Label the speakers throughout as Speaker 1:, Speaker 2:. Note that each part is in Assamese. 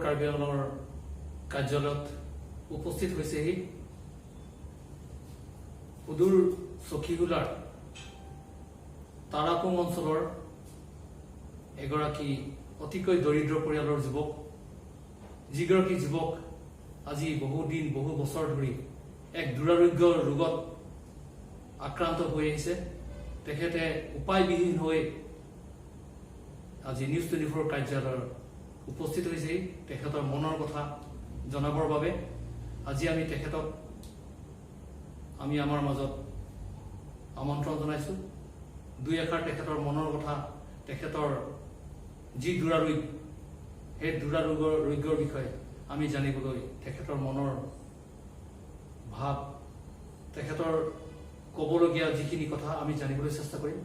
Speaker 1: কাৰ্বি আংলঙৰ কাৰ্যালয়ত উপস্থিত হৈছেহি সুদূৰ চকীহোলাৰ তাৰাপুং অঞ্চলৰ এগৰাকী অতিকৈ দৰিদ্ৰ পৰিয়ালৰ যুৱক, যিগৰাকী যুৱক আজি বহুদিন, বহু বছৰ ধৰি এক দুৰাৰোগ্য ৰোগত আক্ৰান্ত হৈ আহিছে। তেখেতে উপায়বিহীন হৈ আজি নিউজ 24 কাৰ্যালয়ত উপস্থিত হৈছেহি তেখেতৰ মনৰ কথা জনাবৰ বাবে। আজি আমি তেখেতক আমি আমাৰ মাজত আমন্ত্ৰণ জনাইছোঁ। দুই এষাৰ তেখেতৰ মনৰ কথা, তেখেতৰ যি দুৰাৰোগ্য, সেই দুৰাৰোগ্যৰ বিষয়ে আমি জানিবলৈ, তেখেতৰ মনৰ ভাৱ, তেখেতৰ ক'বলগীয়া যিখিনি কথা আমি জানিবলৈ চেষ্টা কৰিম।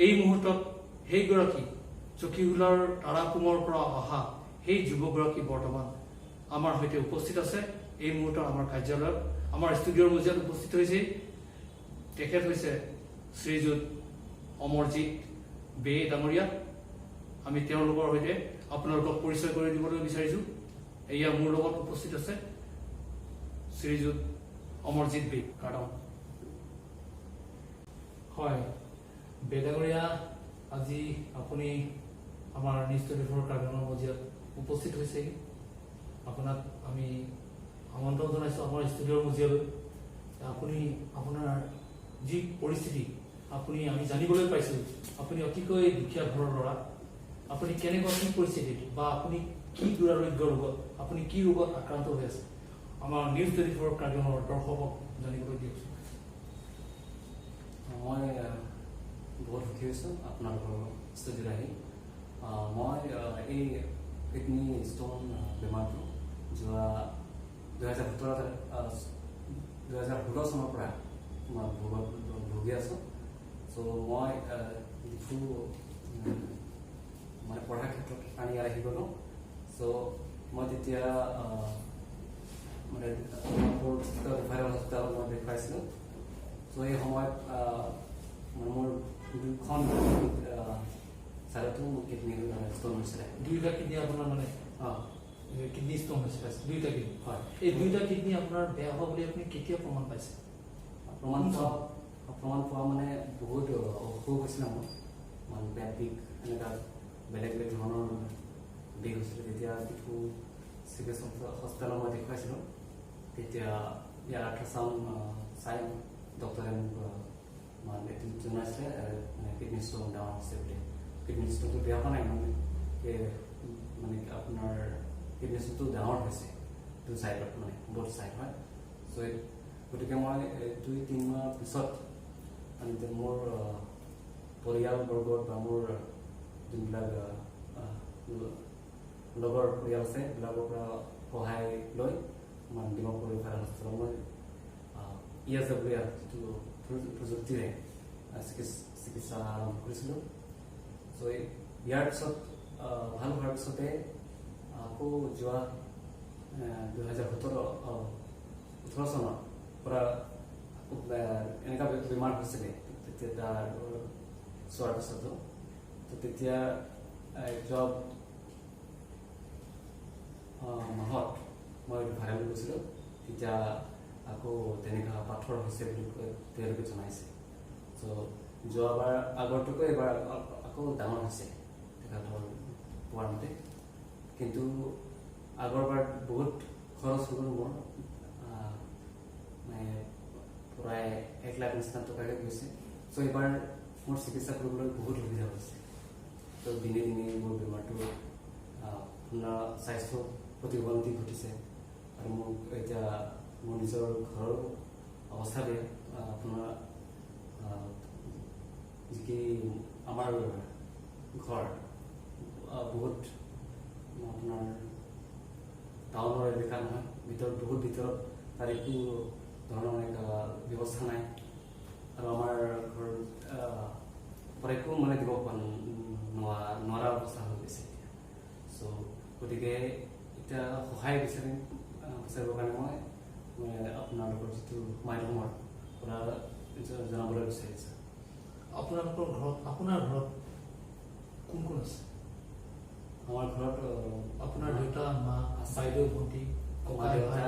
Speaker 1: এই মুহূৰ্তত সেইগৰাকী চকীহোলাৰ তাৰাপুঙৰ পৰা অহা সেই যুৱকগৰাকী বৰ্তমান আমাৰ সৈতে উপস্থিত আছে। এই মুহূৰ্তত আমাৰ কাৰ্যালয়ত, আমাৰ ষ্টুডিঅ'ৰ মজিয়াত উপস্থিত হৈছে। তেখেত হৈছে শ্ৰীযুত অমৰজিৎ বে ডাঙৰীয়া। আমি তেওঁলোকৰ সৈতে আপোনালোকক পৰিচয় কৰি দিবলৈ বিচাৰিছোঁ। এয়া মোৰ লগত উপস্থিত আছে শ্ৰীযুত অমৰজিৎ বে কাৰ্ডং। হয় বে ডাঙৰীয়া, আজি আপুনি আমাৰ নিউজ 24 কাৰ্বিআংলঙৰ মজিয়াত উপস্থিত হৈছেহি। আপোনাক আমি আমন্ত্ৰণ জনাইছোঁ আমাৰ ষ্টুডিঅ'ৰ মজিয়ালৈ। আপুনি আপোনাৰ যি পৰিস্থিতি, আপুনি আমি জানিবলৈ পাইছোঁ আপুনি অতিকৈ দুখীয়া ঘৰৰ ল'ৰা। আপুনি কেনেকুৱা কি পৰিস্থিতিত বা আপুনি কি দুৰাৰোগ্য ৰোগত, আপুনি কি ৰোগত আক্ৰান্ত হৈ আছে, আমাৰ নিউজ 24 কাৰ্বিআংলঙৰ দৰ্শকক জানিবলৈ দিয়কচোন।
Speaker 2: মই বহুত সুখী হৈছোঁ আপোনালোকৰ ষ্টুডিঅ'ত আহি। মই এই কিডনী ষ্ট'ন বেমাৰটো যোৱা 2017, 2016 চনৰ পৰা মই ভুগি আছোঁ। চ' মই ডিফু মানে পঢ়াৰ ক্ষেত্ৰত আনি ইয়াত আহি গ'লোঁ। চ' মই তেতিয়া মানে ভাইৰেল হস্পিটেলত মই দেখুৱাইছিলোঁ। চ' এই সময়ত মানে মোৰ দুখন চাইডতো মোৰ কিডনী ষ্ট'ন হৈছিলে।
Speaker 1: দুইটা কিডনী আপোনাৰ মানে
Speaker 2: অঁ।
Speaker 1: কিডনী ষ্ট'ন হৈছে দুইটা কিডনী?
Speaker 2: হয়।
Speaker 1: এই দুইটা কিডনী আপোনাৰ বেয়া হোৱা বুলি আপুনি কেতিয়া প্ৰমাণ পাইছে?
Speaker 2: প্ৰমাণ পোৱা মানে বহুত অসুখ হৈছিলে মোৰ, মানে পেট বিষ, এনেকুৱা বেলেগ বেলেগ ধৰণৰ বিষ হৈছিলে। তেতিয়া ডিফু চিভিল হস্পিটেলত মই দেখুৱাইছিলোঁ। তেতিয়া ইয়াৰ আল্ট্ৰাচাউণ্ড চাই ডক্টৰে মোক মানে এইটো জনাইছিলে, মানে কিডনী ষ্ট'ন ডাঙৰ হৈছে বুলি। কিডনী ষ্ট'নটো বেয়া হোৱা নাই, মানে মানে আপোনাৰ কিডনী ষ্ট'নটো ডাঙৰ হৈছে দুই চাইডত, মানে বহুত চাইড হয়। চ' গতিকে মই 2-3 মাহ পিছত মানে যে মোৰ পৰিয়ালবৰ্গত বা মোৰ যোনবিলাক লগৰ পৰিয়াল আছে, সেইবিলাকৰ পৰা সহায় লৈ মানে ডিমাপুৰ ৰিফাৰেল হস্পিটেলত মই ESWL যিটো প্ৰযুক্তিৰে চিকিৎসা আৰম্ভ কৰিছিলোঁ। চ' ইয়াৰ পিছত ভাল হোৱাৰ পিছতে আকৌ যোৱা 2017, 18 চনৰ পৰা আকৌ এনেকুৱা বেমাৰ হৈছিলে। তেতিয়া তাৰ চোৱাৰ পিছতো তো তেতিয়া যোৱা মাহত মই ভাইৰেল গৈছিলোঁ। তেতিয়া আকৌ তেনেকুৱা পাথৰ হৈছে বুলি কৈ তেওঁলোকে জনাইছে। চ' যোৱাবাৰ আগৰটোকৈ এবাৰ আকৌ ডাঙৰ হৈছে তেখেতৰ কোৱাৰ মতে। কিন্তু আগৰবাৰ বহুত খৰচ হৈ গ'ল মোৰ, মানে প্ৰায় 1 লাখ নিচিনা টকাকে গৈছে। চ' এইবাৰ মোৰ চিকিৎসা কৰিবলৈ বহুত সুবিধা হৈছে। ত' দিনে দিনে মোৰ বেমাৰটো আপোনাৰ স্বাস্থ্য প্ৰতি অৱনতি ঘটিছে আৰু মোক এতিয়া মোৰ নিজৰ ঘৰৰ অৱস্থা বেয়া। আপোনাৰ যি আমাৰ ঘৰ বহুত আপোনাৰ টাউনৰ এলেকা নহয়, ভিতৰত, বহুত ভিতৰত, তাৰ একো ধৰণৰ এনেকুৱা ব্যৱস্থা নাই আৰু আমাৰ ঘৰ পৰা একো মানে দিব নোৱাৰা অৱস্থা হৈ গৈছে এতিয়া। চ' গতিকে এতিয়া সহায় বিচাৰিবৰ কাৰণে মই মই আপোনালোকৰ যিটো মাধ্যমৰ পৰা জনাবলৈ বিচাৰিছোঁ।
Speaker 1: আপোনালোকৰ ঘৰত, আপোনাৰ ঘৰত কোন কোন আছে?
Speaker 2: আমাৰ ঘৰত
Speaker 1: আপোনাৰ বাইদেউ, ভণ্টি,
Speaker 2: মা
Speaker 1: ককাই
Speaker 2: দেউতা
Speaker 1: ভাই?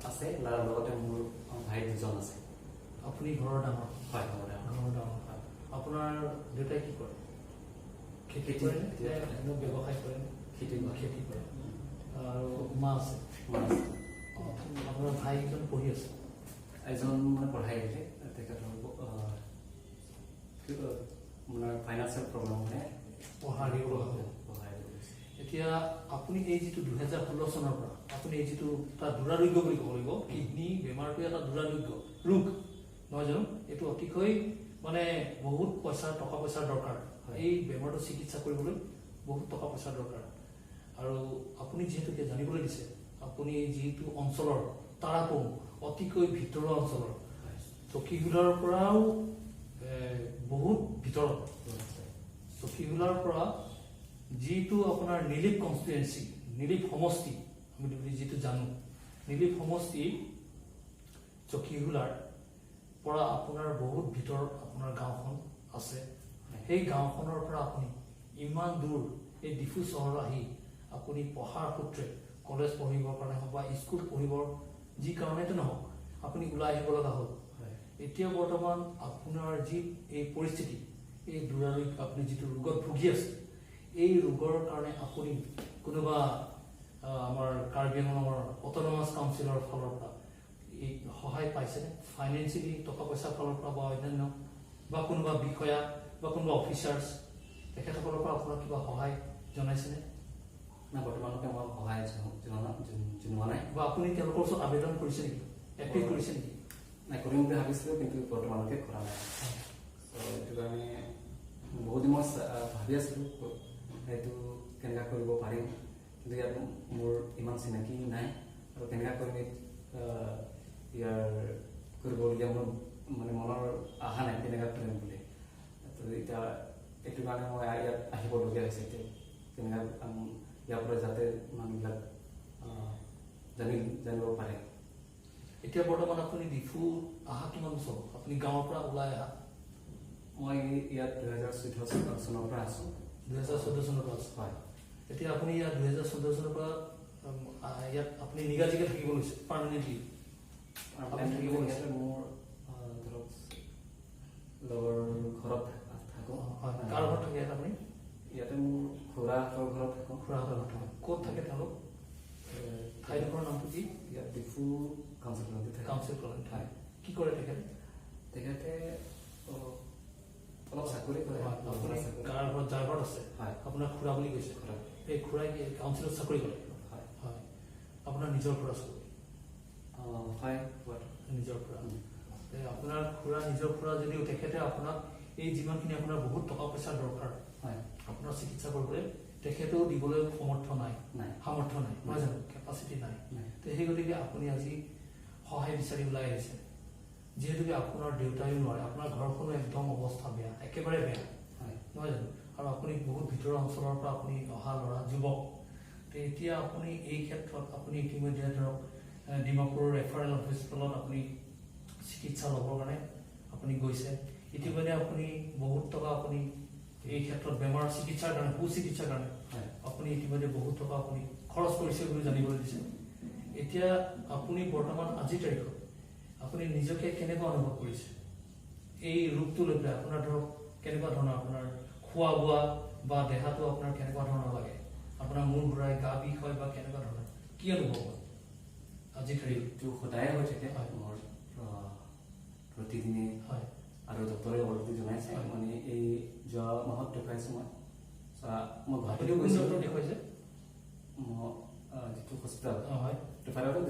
Speaker 2: আছে, লগতে মোৰ ভাই দুজন আছে।
Speaker 1: আপুনি ঘৰৰ ডাঙৰ?
Speaker 2: হয়, ঘৰৰ ডাঙৰ।
Speaker 1: ঘৰৰ ডাঙৰ।
Speaker 2: হয়।
Speaker 1: আপোনাৰ দেউতাই কি কৰে? খেতি
Speaker 2: খেতি-
Speaker 1: কৰে নে?
Speaker 2: খেতি কৰে।
Speaker 1: নে ব্যৱসায় কৰে নে?
Speaker 2: খেতি কৰে।
Speaker 1: খেতি কৰে। আৰু মা আছে?
Speaker 2: মা আছে।
Speaker 1: আপোনাৰ ভাইজন পঢ়ি আছে?
Speaker 2: এজন মানে পঢ়াই আহিলে, তেখেতৰ মানে ফাইনেন্সিয়েল প্ৰব্লেম, মানে
Speaker 1: পঢ়া এৰিব লগা হ'ল।
Speaker 2: পঢ়াই দিব গৈছে।
Speaker 1: এতিয়া আপুনি এই যিটো 2016 চনৰ পৰা আপুনি এই যিটো এটা দুৰাৰোগ্য বুলি ক'ব লাগিব, কিডনী বেমাৰটো এটা দুৰাৰোগ্য ৰোগ নহয় জানো? এইটো অতিশয় মানে বহুত পইচা, টকা পইচাৰ দৰকাৰ।
Speaker 2: হয়।
Speaker 1: এই বেমাৰটো চিকিৎসা কৰিবলৈ বহুত টকা পইচাৰ দৰকাৰ। আৰু আপুনি যিহেতুকে জানিবলৈ দিছে, আপুনি যিটো অঞ্চলৰ তাৰাপুং অতিকৈ ভিতৰুৱা অঞ্চলৰ, চকীহোলাৰ পৰাও বহুত ভিতৰত, চকীহোলাৰ পৰা যিটো আপোনাৰ নিলিপ কনষ্টিটুৱেঞ্চি, নিলিপ সমষ্টি আমি বুলি যিটো জানো, নিলিপ সমষ্টি চকীহোলাৰ পৰা আপোনাৰ বহুত ভিতৰত আপোনাৰ গাঁওখন আছে। সেই গাঁওখনৰ পৰা আপুনি ইমান দূৰ এই ডিফু চহৰ আহি আপুনি পঢ়াৰ সূত্ৰে কলেজ পঢ়িবৰ কাৰণে হওক বা স্কুল পঢ়িবৰ যি কাৰণতে নহওক, আপুনি ওলাই আহিব লগা হ'ল। এতিয়া বৰ্তমান আপোনাৰ যি এই পৰিস্থিতি, এই দুৰাৰোগ্য আপুনি যিটো ৰোগত ভুগি আছে, এই ৰোগৰ কাৰণে আপুনি কোনোবা আমাৰ কাৰ্বি আংলঙৰ অট'নমাছ কাউন্সিলৰ ফালৰ পৰা এই সহায় পাইছেনে? ফাইনেন্সিয়েলি টকা পইচাৰ ফালৰ পৰা বা অন্যান্য বা কোনোবা বিষয়া বা কোনোবা অফিচাৰ্ছ, তেখেতসকলৰ পৰা আপোনাক কিবা সহায় জনাইছেনে?
Speaker 2: নাই, বৰ্তমানলৈকে মই সহায় জনোৱা নাই।
Speaker 1: বা আপুনি তেওঁলোকৰ ওচৰত আবেদন কৰিছে নেকি, এপিল কৰিছে নেকি?
Speaker 2: নাই, কৰিম বুলি ভাবিছিলোঁ, কিন্তু বৰ্তমানলৈকে কৰা নাই। চ' এইটো কাৰণে বহুত দিন মই ভাবি আছিলোঁ সেইটো কেনেকুৱা কৰিব পাৰিম, কিন্তু ইয়াত মোৰ ইমান চিনাকি নাই আৰু কেনেকুৱা কৰিম ইয়াৰ কৰিবলগীয়া মোৰ মানে মনৰ আশা নাই কেনেকুৱা কৰিম বুলি। তো এতিয়া এইটো কাৰণে মই ইয়াত আহিবলগীয়া হৈছে। এতিয়া কেনেকুৱা ইয়াৰ পৰা যাতে মানুহবিলাক জানিব পাৰে।
Speaker 1: এতিয়া বৰ্তমান আপুনি ডিফু অহা কিমান বছৰ হ'ল? আপুনি গাঁৱৰ পৰা ওলাই অহা?
Speaker 2: মই ইয়াত 2014 চনৰ পৰা আছোঁ।
Speaker 1: 2014 চনৰ পৰা আছে?
Speaker 2: হয়।
Speaker 1: এতিয়া আপুনি ইয়াত 2014 চনৰ পৰা ইয়াত আপুনি নিগাজিকে থাকিব লৈছে, পাৰ্মানেণ্টলি আপুনি থাকিব লৈছে?
Speaker 2: ইয়াতে মোৰ ধৰক লগৰ ঘৰত থাকোঁ।
Speaker 1: হয়, কাৰ ঘৰত থাকে ইয়াত আপুনি?
Speaker 2: ইয়াতে মোৰ খুৰাহঁতৰ ঘৰত থাকোঁ।
Speaker 1: খুৰাহঁতৰ ঘৰত থাকে। ক'ত থাকে তেওঁলোক? ঠাইডোখৰৰ নামটো কি?
Speaker 2: ইয়াত ডিফু কাউন্সিল কলনিত থাকে।
Speaker 1: কাউন্সিল কলনিত থাকে।
Speaker 2: হয়।
Speaker 1: কি কৰে তেখেতে?
Speaker 2: তেখেতে অলপ চাকৰি কৰে।
Speaker 1: হয়, আপুনি
Speaker 2: চাকৰি।
Speaker 1: কাৰ ঘৰত, যাৰ ঘৰত আছে,
Speaker 2: হয়।
Speaker 1: আপোনাৰ খুৰা বুলি কৈছে?
Speaker 2: খুৰা।
Speaker 1: এই খুৰাই কি কাউন্সিলত চাকৰি কৰে?
Speaker 2: হয়।
Speaker 1: হয়। আপোনাৰ নিজৰ খুৰা চাকৰি?
Speaker 2: হয়।
Speaker 1: নিজৰ খুৰা। এই আপোনাৰ খুৰা নিজৰ খুৰা যদিও তেখেতে আপোনাক এই যিমানখিনি আপোনাৰ বহুত টকা পইচাৰ দৰকাৰ,
Speaker 2: হয়,
Speaker 1: আপোনাৰ চিকিৎসা কৰিবলৈ তেখেতেও দিবলৈ সমৰ্থ নাই।
Speaker 2: নাই।
Speaker 1: সামৰ্থ্য নাই, নহয় জানো? কেপাচিটি নাই।
Speaker 2: নাই।
Speaker 1: তে সেই গতিকে আপুনি আজি সহায় বিচাৰি ওলাই আহিছে, যিহেতুকে আপোনাৰ দেউতাইও নোৱাৰে, আপোনাৰ ঘৰখনো একদম অৱস্থা বেয়া, একেবাৰে বেয়া,
Speaker 2: হয়,
Speaker 1: নহয় জানো? আৰু আপুনি বহুত ভিতৰুৱা অঞ্চলৰ পৰা আপুনি অহা ল'ৰা, যুৱক। তে এতিয়া আপুনি এই ক্ষেত্ৰত আপুনি ইতিমধ্যে ধৰক ডিমাপুৰ ৰেফাৰেল হস্পিটেলত আপুনি চিকিৎসা ল'বৰ কাৰণে আপুনি গৈছে। ইতিমধ্যে আপুনি বহুত টকা আপুনি এই ক্ষেত্ৰত বেমাৰৰ চিকিৎসাৰ কাৰণে, সুচিকিৎসাৰ কাৰণে
Speaker 2: হয়,
Speaker 1: আপুনি ইতিমধ্যে বহুত টকা আপুনি খৰচ কৰিছে বুলি জানিবলৈ দিছে। এতিয়া আপুনি বৰ্তমান আজিৰ তাৰিখত আপুনি নিজকে কেনেকুৱা অনুভৱ কৰিছে এই ৰোগটো লৈ পেলাই? আপোনাৰ ধৰক কেনেকুৱা ধৰণৰ আপোনাৰ খোৱা বোৱা বা দেহাটো আপোনাৰ কেনেকুৱা ধৰণৰ লাগে? আপোনাৰ মূৰ ঘূৰাই, গা বিষ হয় বা কেনেকুৱা ধৰণৰ কি অনুভৱ হয় আজিৰ তাৰিখত?
Speaker 2: এইটো সদায় হৈ থাকে মোৰ প্ৰতিদিনে। আৰু ডক্টৰে অলৰেডি জনাইছে। মানে এই যোৱা মাহত দেখুৱাইছোঁ মই। মই
Speaker 1: আপুনি
Speaker 2: গুৱাহাটীতো
Speaker 1: কোন
Speaker 2: গৈছিলোঁ।
Speaker 1: ডক্টৰ দেখুৱাইছে?
Speaker 2: মই যিটো হস্পিটেল
Speaker 1: হয়,
Speaker 2: ৰেফাৰেলতো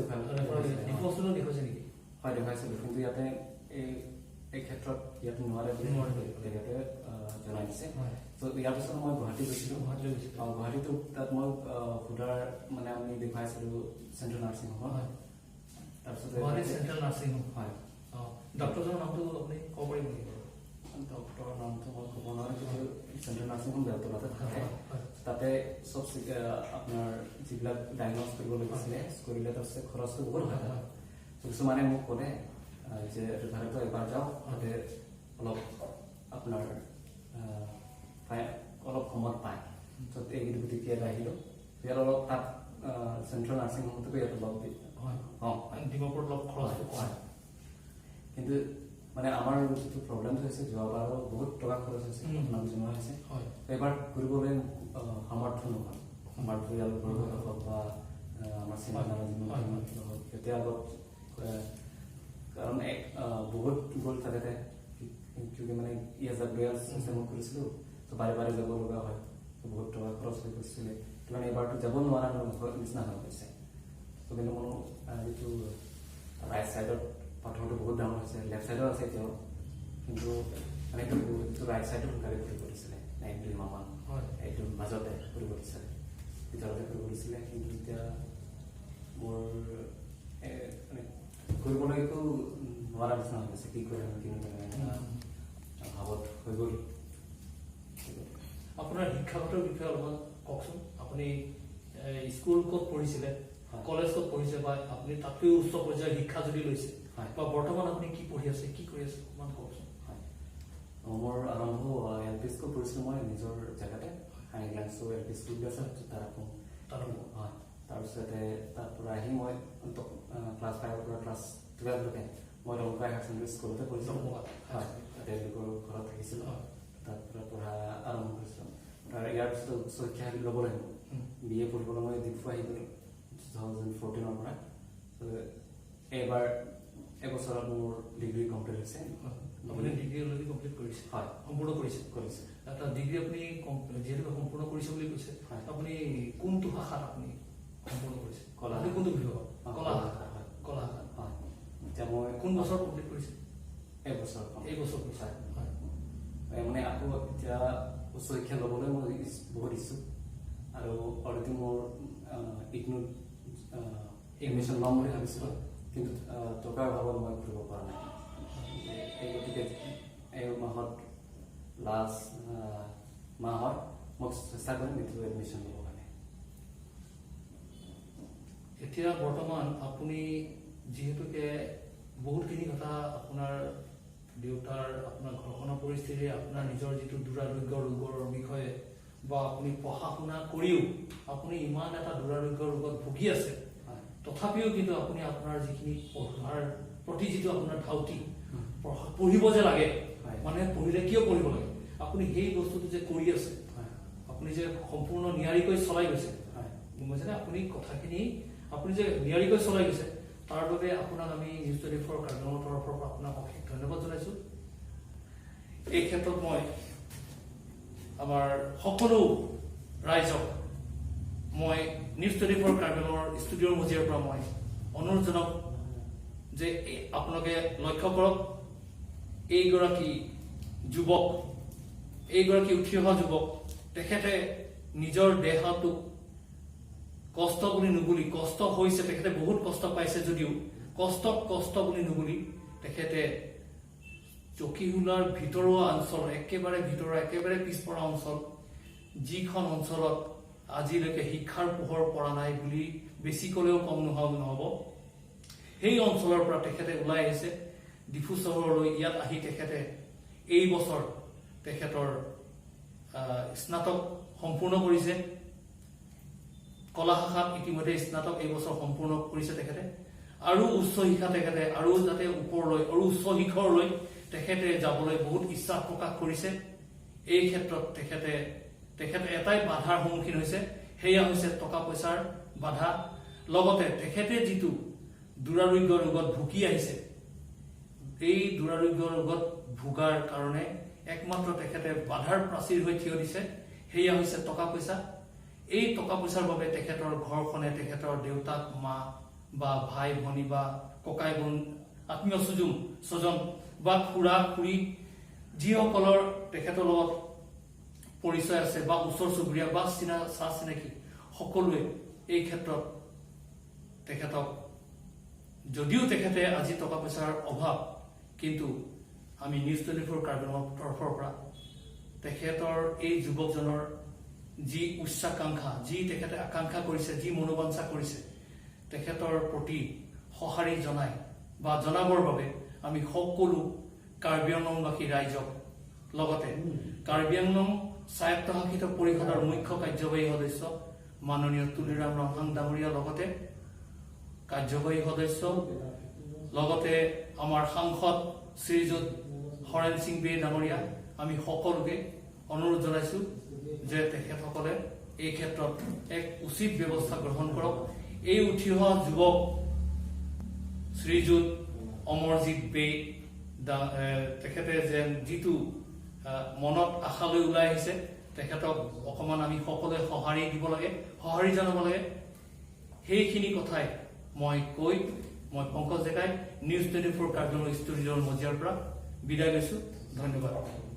Speaker 1: ডিফু হস্পিটেলত দেখুৱাইছে নেকি?
Speaker 2: হয়, দেখুৱাইছিলোঁ, কিন্তু ইয়াতে এই ক্ষেত্ৰত ইয়াত নোৱাৰে বুলি
Speaker 1: নোৱাৰে বুলি ক'লে।
Speaker 2: তেখেতে জনাই দিছে। ত' ইয়াৰ পিছত মই গুৱাহাটী গৈছিলোঁ।
Speaker 1: গুৱাহাটীলৈ গৈছিলোঁ।
Speaker 2: গুৱাহাটীতো তাত মই সোধাৰ মানে আমি দেখুৱাইছিলোঁ চেণ্ট্ৰেল নাৰ্ছিং হোমত। তাৰপিছতে
Speaker 1: গুৱাহাটী চেণ্ট্ৰেল নাৰ্ছিং হোম?
Speaker 2: হয়।
Speaker 1: ডক্টৰজনৰ নামটো আপুনি ক'ব পাৰিব নেকি বাৰু?
Speaker 2: ডক্টৰৰ নামটো মই ক'ব নোৱাৰোঁ, কিন্তু চেণ্ট্ৰেল নাৰ্ছিং হোম বেলতলাতে থাকে। তাতে চব আপোনাৰ যিবিলাক ডায়েগন'জ কৰিব লাগিছিলে কৰিলে, তাৰপিছত খৰচটো বহুত হয় তাত। ত' কিছুমানে মোক ক'লে যে ৰেফাৰেলটো এবাৰ যাওক, তাতে অলপ আপোনাৰ অলপ কমত পায়। ত' এই গতিকে ইয়াত আহিলোঁ। ইয়াত অলপ তাত চেণ্ট্ৰেল নাৰ্ছিং হোমতকৈ ইয়াত অলপ কম।
Speaker 1: ডিমাপুৰত অলপ খৰচটো কম।
Speaker 2: কিন্তু মানে আমাৰ যিটো প্ৰব্লেমটো হৈছে, যোৱাবাৰো বহুত টকা খৰচ হৈছে, আপোনাক জনোৱা হৈছে। এইবাৰ কৰিবলৈ সামৰ্থ্য নহ'ল। আমাৰ পৰিয়াল হওক বা আমাৰ চিনাকি হওক, সিহঁতে অলপ, কাৰণ বহুত গ'ল তাতে, কিয় মানে ইয়াত চিষ্টেমত কৰিছিলোঁ, ত' বাৰে বাৰে যাব লগা হয়, বহুত টকা খৰচ হৈ গৈছিলে। সেইটো কাৰণে এইবাৰতো যাব নোৱাৰা নিচিনা হৈ গৈছে। ত' কিন্তু মোৰ যিটো ৰাইট ছাইডত পাথৰটো বহুত ডাঙৰ হৈছে, লেফ্ট ছাইডত আছে এতিয়াও, কিন্তু মানে এইটো ৰাইট ছাইডটো সোনকালে কৰিব দিছিলে, 1-2 মাহমান এইটো মাজতে কৰিব দিছিলে, ভিতৰতে কৰিব দিছিলে। কিন্তু এতিয়া মোৰ মানে কৰিবলৈ একো নোৱাৰা নিচিনা হৈ গৈছে, কি কৰিম কি নকৰিম ভাৱত হৈ গ'ল।
Speaker 1: আপোনাৰ শিক্ষাগতৰ বিষয়ে অলপমান কওকচোন। আপুনি স্কুল ক'ত পঢ়িছিলে, কলেজ ক'ত পঢ়িছে, বা আপুনি তাতকৈও উচ্চ পৰ্যায়ৰ শিক্ষা যদি লৈছে, বা বৰ্তমান আপুনি কি পঢ়ি আছে, কি কৰি আছে, অকণমান কওকচোন।
Speaker 2: হয়, মোৰ আৰম্ভ এল পি স্কুল পঢ়িছিলোঁ মই নিজৰ জেগাতে, হাইগ্লাংচু এল পি স্কুল আছে তাত আকৌ। হয়, তাৰপিছতে তাৰ পৰা আহি মই ক্লাছ 5ৰ পৰা ক্লাছ 12লৈকে মই ডমকা হায়াৰ ছেকেণ্ডেৰী স্কুলতে পঢ়িছিলোঁ। হয়, তেওঁলোকৰ ঘৰত থাকিছিলোঁ, তাৰ পৰা পঢ়া আৰম্ভ কৰিছিলোঁ। তাৰ ইয়াৰ পিছত উচ্চ শিক্ষা ল'বলৈ বি এ পঢ়িবলৈ মই ডিফু আহি গ'লোঁ 2014ৰ পৰা। এইবাৰ এবছৰত মোৰ ডিগ্ৰী কমপ্লিট হৈছে।
Speaker 1: আপুনি ডিগ্ৰী অলৰেডি কমপ্লিট কৰিছে?
Speaker 2: হয়।
Speaker 1: সম্পূৰ্ণ কৰিছে?
Speaker 2: কৰিছে।
Speaker 1: এটা ডিগ্ৰী আপুনি যিহেতু সম্পূৰ্ণ কৰিছে বুলি কৈছে, আপুনি কোনটো শাখাত আপুনি সম্পূৰ্ণ কৰিছে?
Speaker 2: কলা।
Speaker 1: আপুনি কোনটো বিভাগত? কলা শাখা। কলা শাখা।
Speaker 2: হয়। এতিয়া মই
Speaker 1: কোন বছৰ কমপ্লিট কৰিছে?
Speaker 2: এইবছৰ।
Speaker 1: এইবছৰ কৰিছে।
Speaker 2: হয়। মানে আকৌ এতিয়া উচ্চ শিক্ষা ল'বলৈ মই বহুত ইচ্ছুক, আৰু অলৰেডি মোৰ ইগনুত এডমিশ্যন ল'ম বুলি ভাবিছিলোঁ, কিন্তু টকাৰ অভাৱত মই কৰিব পৰা নাই। এই গতিকে এই মাহত, লাষ্ট মাহত মই চেষ্টা কৰিম এইটো এডমিশ্যন ল'বৰ কাৰণে।
Speaker 1: এতিয়া বৰ্তমান আপুনি যিহেতুকে বহুতখিনি কথা আপোনাৰ দেউতাৰ, আপোনাৰ ঘৰখনৰ পৰিস্থিতি, আপোনাৰ নিজৰ যিটো দুৰাৰোগ্য ৰোগৰ বিষয়ে, বা আপুনি পঢ়া শুনা কৰিও আপুনি ইমান এটা দুৰাৰোগ্য ৰোগত ভুগি আছে, তথাপিও কিন্তু আপুনি আপোনাৰ যিখিনি পঢ়াৰ প্ৰতি যিটো আপোনাৰ ধাউতি, পঢ়িব যে লাগে, মানে পঢ়িলে কিয় পঢ়িব লাগে, আপুনি সেই বস্তুটো যে কৰি আছে, আপুনি যে সম্পূৰ্ণ নিয়াৰিকৈ চলাই গৈছে, গম পাইছেনে? আপুনি কথাখিনি আপুনি যে নিয়াৰিকৈ চলাই গৈছে, তাৰ বাবে আপোনাক আমি নিউজ 24 কাৰ্বিআংলঙৰ তৰফৰ পৰা আপোনাক অশেষ ধন্যবাদ জনাইছো। এই ক্ষেত্ৰত মই আমাৰ সকলো ৰাইজক মই নিউজ 24 কাৰ্বিআংলঙৰ ষ্টুডিঅ'ৰ মজিয়াৰ পৰা মই অনুৰোধ জনাম যে আপোনালোকে লক্ষ্য কৰক, এইগৰাকী যুৱক, এইগৰাকী উঠি অহা যুৱক, তেখেতে নিজৰ দেহাটোক কষ্ট বুলি নুবুলি, কষ্ট হৈছে, তেখেতে বহুত কষ্ট পাইছে যদিও কষ্টক কষ্ট বুলি নুবুলি তেখেতে চকীহোলাৰ ভিতৰুৱা অঞ্চল, একেবাৰে ভিতৰুৱা, একেবাৰে পিছপৰা অঞ্চল, যিখন অঞ্চলত আজিলৈকে শিক্ষাৰ পোহৰ পৰা নাই বুলি বেছি ক'লেও কম নহ'ব, সেই অঞ্চলৰ পৰা তেখেতে ওলাই আহিছে ডিফু চহৰলৈ। ইয়াত আহি তেখেতে এই বছৰ তেখেতৰ স্নাতক সম্পূৰ্ণ কৰিছে। কলা শাখাত ইতিমধ্যে স্নাতক এই বছৰ সম্পূৰ্ণ কৰিছে তেখেতে। আৰু উচ্চ শিক্ষা তেখেতে আৰু যাতে ওপৰলৈ আৰু উচ্চ শিখৰলৈ তেখেতে যাবলৈ বহুত ইচ্ছা প্ৰকাশ কৰিছে। এই ক্ষেত্ৰত তেখেতে এটাই বাধাৰ সন্মুখীন হৈছে, সেয়া হৈছে টকা পইচাৰ বাধা। লগতে তেখেতে যিটো দুৰাৰোগ্য ৰোগত ভুগি আহিছে, এই দুৰাৰোগ্য ৰোগত ভোগাৰ কাৰণে একমাত্ৰ তেখেতে বাধাৰ প্ৰাচীৰ হৈ থিয় দিছে, সেয়া হৈছে টকা পইচা। এই টকা পইচাৰ বাবে তেখেতৰ ঘৰখনে, তেখেতৰ দেউতাক, মা বা ভাই ভনী বা ককাই বোন, আত্মীয় স্বজন বা খুৰা খুৰী, যিসকলৰ তেখেতৰ লগত পৰিচয় আছে বা ওচৰ চুবুৰীয়া বা চা চিনাকি সকলোৱে এই ক্ষেত্ৰত তেখেতক, যদিও তেখেতে আজি টকা পইচাৰ অভাৱ, কিন্তু আমি নিউজ 24 কাৰ্বিআংলঙৰ তৰফৰ পৰা তেখেতৰ এই যুৱকজনৰ যি উচ্চাকাংক্ষা, যি তেখেতে আকাংক্ষা কৰিছে, যি মনোবাঞ্ছা কৰিছে, তেখেতৰ প্ৰতি সঁহাৰি জনাই বা জনাবৰ বাবে আমি সকলো কাৰ্বি আংলংবাসী ৰাইজক, লগতে কাৰ্বি আংলং স্বায়ত্তশাসিত পৰিষদৰ মুখ্য কাৰ্যবাহী সদস্য মাননীয় তুলিৰাম ৰংহাং ডাঙৰীয়া, লগতে কাৰ্যবাহী সদস্য, লগতে আমাৰ সাংসদ শ্ৰীযুত হৰেণ সিং বে ডাঙৰীয়া, আমি সকলোকে অনুৰোধ জনাইছো যে তেখেতসকলে এই ক্ষেত্ৰত এক উচিত ব্যৱস্থা গ্ৰহণ কৰক। এই উঠি অহা যুৱক শ্ৰীযুত অমৰজিৎ বে তেখেতে যেন যিটো মনত আশা লৈ ওলাই আহিছে, তেখেতক অকণমান আমি সকলোৱে সঁহাৰি দিব লাগে, সঁহাৰি জনাব লাগে। সেইখিনি কথাই মই কৈ মই পংকজ ডেকাই নিউজ 24 কাৰ্বি ষ্টুডিঅ'ৰ মজিয়াৰ পৰা বিদায় লৈছো। ধন্যবাদ।